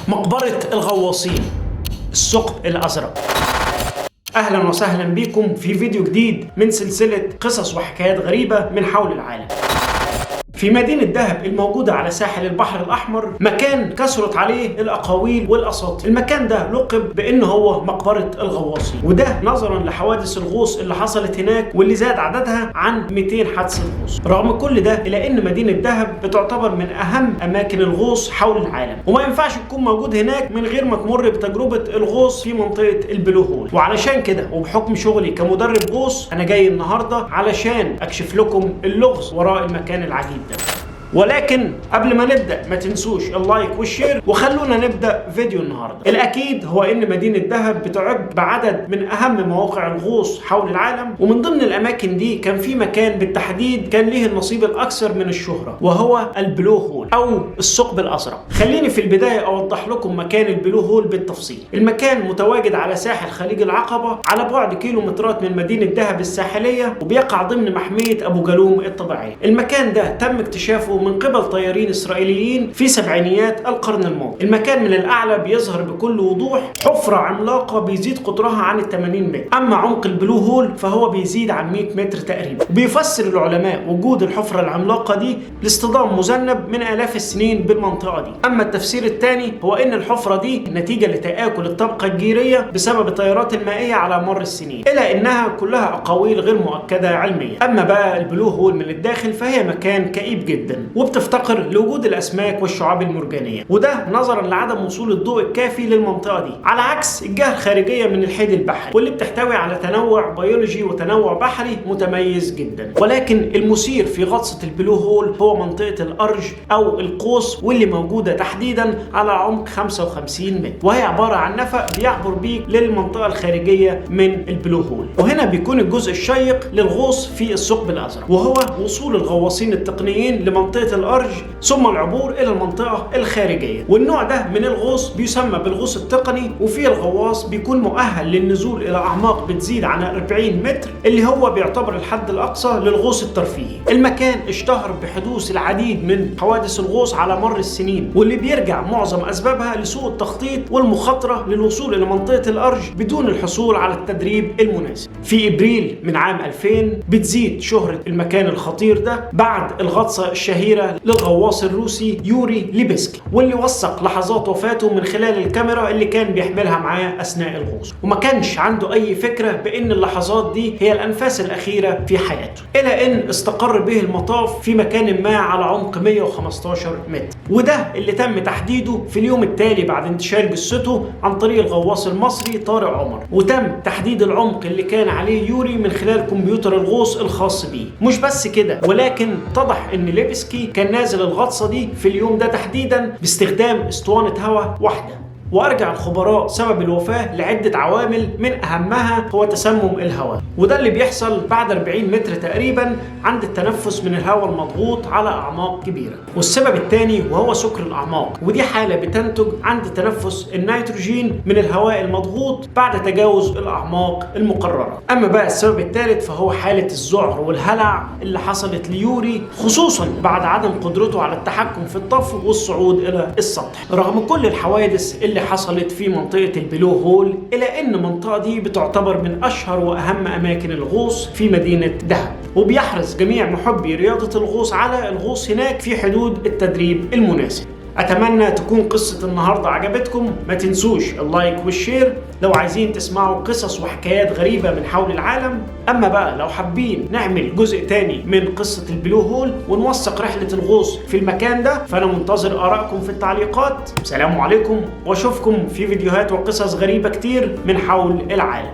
مقبرة الغواصين، الثقب الأزرق. أهلا وسهلا بكم في فيديو جديد من سلسلة قصص وحكايات غريبة من حول العالم. في مدينة دهب الموجودة على ساحل البحر الأحمر، مكان كثرت عليه الأقاويل والأساطير. المكان ده لقب بأنه هو مقبرة الغواصين، وده نظرا لحوادث الغوص اللي حصلت هناك واللي زاد عددها عن 200 حادثة غوص. رغم كل ده إلا أن مدينة دهب بتعتبر من أهم أماكن الغوص حول العالم، وما ينفعش تكون موجود هناك من غير ما تمر بتجربة الغوص في منطقة البلو هول. وعلشان كده وبحكم شغلي كمدرب غوص، أنا جاي النهاردة علشان أكشف لكم اللغز وراء المكان العجيب ده. ولكن قبل ما نبدأ ما تنسوش ال like وال share، وخلونا نبدأ فيديو النهاردة. الأكيد هو إن مدينة دهب بتعد بعدد من أهم مواقع الغوص حول العالم، ومن ضمن الأماكن دي كان في مكان بالتحديد كان ليه النصيب الأكثر من الشهرة، وهو البلو هول أو الثقب الأزرق. خليني في البداية أوضح لكم مكان البلو هول بالتفصيل. المكان متواجد على ساحل خليج العقبة على بعد كيلومترات من مدينة دهب الساحلية، وبيقع ضمن محمية أبو جالوم الطبيعية. المكان ده تم اكتشافه من قبل طيارين إسرائيليين في سبعينيات القرن الماضي. المكان من الأعلى بيظهر بكل وضوح حفرة عملاقة بيزيد قطرها عن 80 متر. أما عمق البلو هول فهو بيزيد عن 100 متر تقريبا. وبيفسر العلماء وجود الحفرة العملاقة دي لاصطدام مذنب من آلاف السنين بالمنطقة دي. أما التفسير الثاني هو إن الحفرة دي نتيجة لتآكل الطبقة الجيرية بسبب التيارات المائية على مر السنين، إلا إنها كلها أقاويل غير مؤكدة علميا. أما بقى البلو هول من الداخل فهي مكان كئيب جدا، وبتفتقر لوجود الاسماك والشعاب المرجانيه، وده نظرا لعدم وصول الضوء الكافي للمنطقة دي، على عكس الجهة الخارجية من الحيد البحري واللي بتحتوي على تنوع بيولوجي وتنوع بحري متميز جدا. ولكن المثير في غطسه البلو هول هو منطقة ال arch او القوس، واللي موجودة تحديدا على عمق 55 متر، وهي عبارة عن نفق بيعبر بيك للمنطقة الخارجية من البلو هول. وهنا بيكون الجزء الشيق للغوص في الثقب الازرق، وهو وصول الغواصين التقنيين لمنطقه ال arch ثم العبور الى المنطقة الخارجية. والنوع ده من الغوص بيسمى بالغوص التقني، وفيه الغواص بيكون مؤهل للنزول الى اعماق بتزيد عن 40 متر، اللي هو بيعتبر الحد الاقصى للغوص الترفيهي. المكان اشتهر بحدوث العديد من حوادث الغوص على مر السنين، واللي بيرجع معظم اسبابها لسوء التخطيط والمخاطرة للوصول الى منطقة ال arch بدون الحصول على التدريب المناسب. في ابريل من عام 2000 بتزيد شهره المكان الخطير ده بعد الغطسه الشهيرة للغواص الروسي يوري ليبسكي، واللي وثق لحظات وفاته من خلال الكاميرا اللي كان بيحملها معاه اثناء الغوص، وما كانش عنده اي فكرة بان اللحظات دي هي الانفاس الاخيرة في حياته، الى ان استقر به المطاف في مكان ما على عمق 115 متر، وده اللي تم تحديده في اليوم التالي بعد انتشال جثته عن طريق الغواص المصري طارق عمر. وتم تحديد العمق اللي كان عليه يوري من خلال كمبيوتر الغوص الخاص بيه. مش بس كده، ولكن اتضح ان ليبسكي كان نازل الغطسة دي في اليوم ده تحديدا باستخدام اسطوانة هواء واحدة. وأرجع الخبراء سبب الوفاة لعدة عوامل، من أهمها هو تسمم الهواء، وده اللي بيحصل بعد 40 متر تقريبا عند التنفس من الهواء المضغوط على أعماق كبيرة. والسبب الثاني وهو سكر الأعماق، ودي حالة بتنتج عند تنفس النيتروجين من الهواء المضغوط بعد تجاوز الأعماق المقررة. أما بقى السبب الثالث فهو حالة الذعر والهلع اللي حصلت ليوري، خصوصا بعد عدم قدرته على التحكم في الطفو والصعود إلى السطح. رغم كل الحوادث اللي حصلت في منطقة البلو هول، إلا أن المنطقة دي بتعتبر من أشهر وأهم أماكن الغوص في مدينة دهب، وبيحرص جميع محبي رياضة الغوص على الغوص هناك في حدود التدريب المناسب. أتمنى تكون قصة النهاردة عجبتكم. ما تنسوش ال like وال share لو عايزين تسمعوا قصص وحكايات غريبة من حول العالم. أما بقى لو حابين نعمل جزء تاني من قصة البلو هول ونوثق رحلة الغوص في المكان ده، فأنا منتظر آرائكم في التعليقات. سلام عليكم، وأشوفكم في فيديوهات وقصص غريبة كتير من حول العالم.